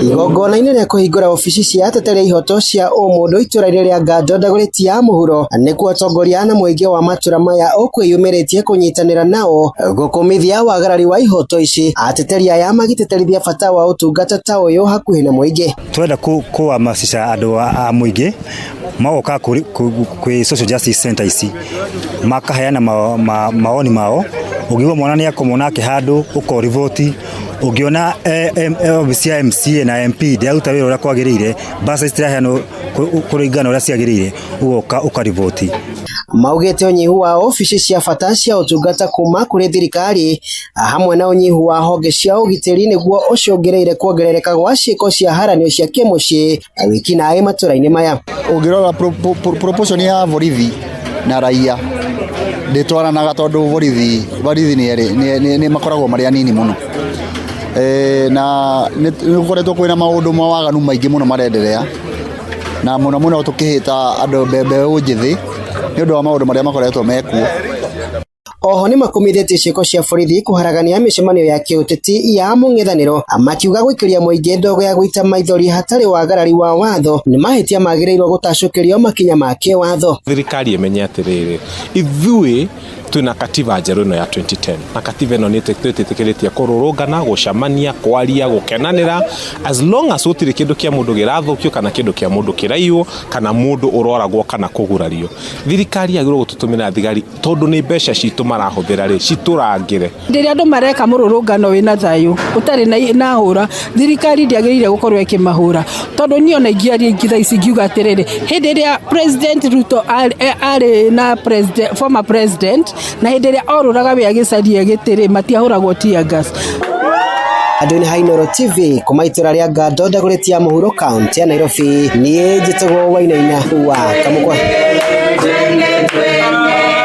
Igongona-inĩ rĩa kũhingũra obici cia ateteri a ihoto cia ũmũndũ itũra-inĩ rĩa Ngando Dagoretti ya mũhuro nĩkuo atongoria na mũingĩ wa matũra maya ũkwĩyumĩrĩtie kũnyitanĩra nao gũkũmithia wagarari wa ihoto ici, ateteri aya magĩtĩtĩrithia bata wa ũtungata ta ũyũ hakuhĩ na mũingĩ. Twenda kũhamasisha andũ a mũingĩ magoka kwĩ social justice center ici makaheana maoni mao. Ũngĩigua mwana nĩ akomwo nake handũ, ũkoriboti. Ũngĩona obici ya MCA na MP ndĩraruta wĩra ũrĩa kwagĩrĩire, mbeca citiraheanwo kũringana na ũrĩa ciagĩrĩire, ũgoka ũkariboti. Maugĩte ũnyihu wa obici cia bata cia ũtungata kuma kũrĩ thirikari hamwe na ũnyihu wa honge cia ũgitĩri nĩguo ũcũngĩrĩire kuongerereka gwa ciĩko cia haranio cia kĩmũciĩ na wĩkinaĩ matũra-inĩ maya. Ũngĩrora proportion ya borithi na raia ndĩtwaranaga, tondũ borithi nĩ makoragwo marĩ anini mũno, na nĩ gũkoretwo kwĩna maũndũ ma waganu maingĩ mũno marenderea, na mũno mũno tũkĩhĩta andũ mbeũ njĩthĩ nĩ ũndũ wa maũndũ marĩa makoretwo mekuo. Oho nĩmakumithĩtie ciĩko cia borithi kũharagania mĩcemanio ya kĩũteti ya mũng'ethanĩro, makiuga gũikĩria mũingĩ ndogo ya gũita maithori hatarĩ wagarari wa watho nĩ mahĩtia magĩrĩirwo gũtacũkĩrio makinya ma kĩwatho. Thirikari ĩmenye atĩrĩrĩ, ithuĩ twĩna katiba njerũ ĩno ya 2010, na katiba ĩno nĩ twĩtĩkĩrĩtie kũrũrũngana, gũcemania, kwaria, gũkenanĩra, as long as gũtirĩ kĩndũ kĩa mũndũ gĩrathũkio kana kĩndũ kĩa mũndũ kĩraiywo kana mũndũ ũroragwo kana kũgurario. Thirikari yagĩrĩirwo gũtũtũmĩra thigari, tondũ nĩ mbeca citũ marahũthĩra rĩ, citũrangĩre. Rĩrĩa andũ mareka mũrũrũngano wĩna thayũ ũtarĩ na hũra, thirikari ndĩagĩrĩire gũkorwo ĩkĩmahũra, tondũ niĩ ona ingĩaria ingĩ thaa ici ngiuga atĩrĩrĩ, hĩndĩ ĩrĩa President Ruto arĩ na president, former president, na hĩndĩ ĩrĩa orũraga we agĩcaria gĩtĩ rĩ, matiahũragwo tear gas. Andũ-inĩ ha Inooro TV kuma itũra rĩa Ngando, Dagoretti ya mũhuro, kaunti ya Nairobi, niĩ njĩtagwo Wainaina wa Kamũkwa.